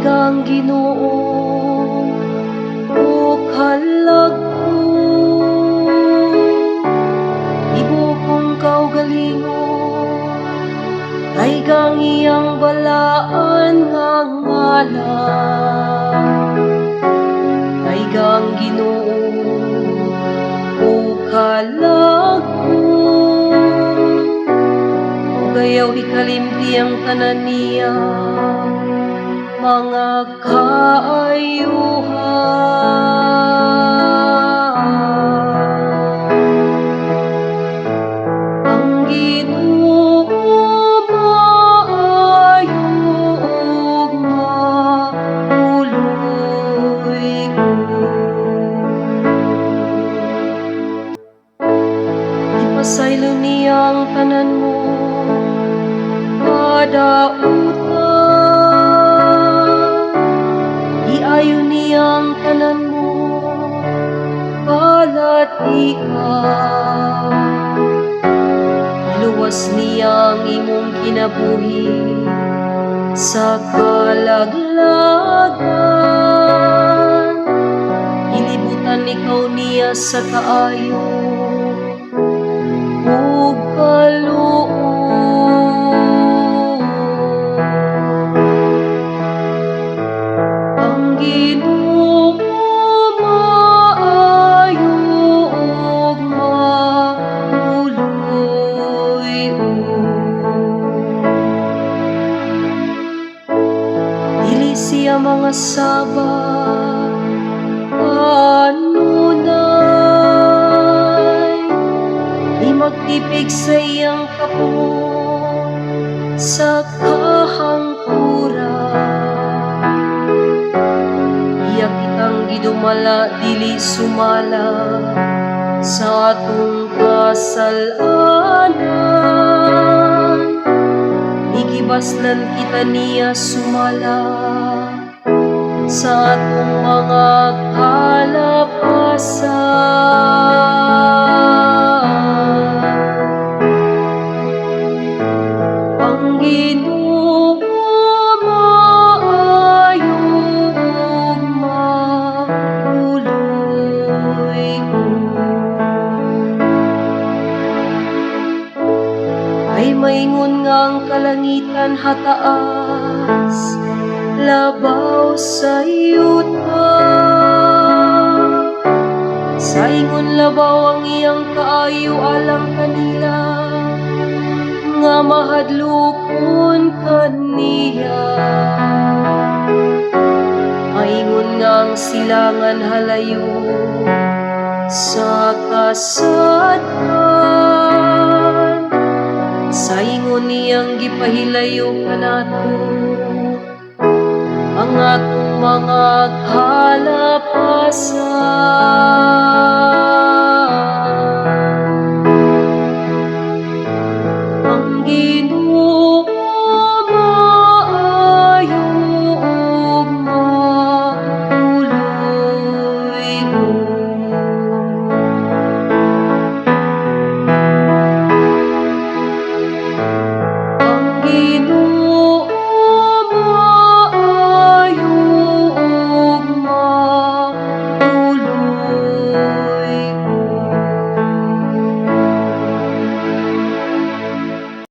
Taygang Ginoo o kalag-o, ibukong kaugalingon, taygang iyang balaan nga ngalan. Taygang Ginoo o kalag-o, ug ayaw ikalimti ang tanan niya mga kaayuhan. Ang Ginoo maayo ug mapuloy-on. Ipasaylo niya ang tanan mo kadautan, iayo niya ang tanan mo balatian. Iluwas niya ang imong kinabuhi sa kalaglagan, ilibutan ikaw niya sa kaayo ug kaluoy. Ang Ginoo maayo ug mapuloy-on. Dili siya mangasaba kanunay, di magtipig sa iyang kamot sa kahangkuran. Iya kitang gidumala dili sumala sa atong kasal-anan, gibaslan kita niya sumala sa atong mga kalapasan. Ang Ginoo maayo ug mapuloy-on. Ay maingon nga ang kalangitan hataas labaw sa yuta, sa ingon labaw ang iyang kaayo alang kanila nga mahadlokon kaniya. Maingon nga ang silangan halayo sa kasadpan, sa ingon niyang gipahilayo kanato ang atong mga kalapasan.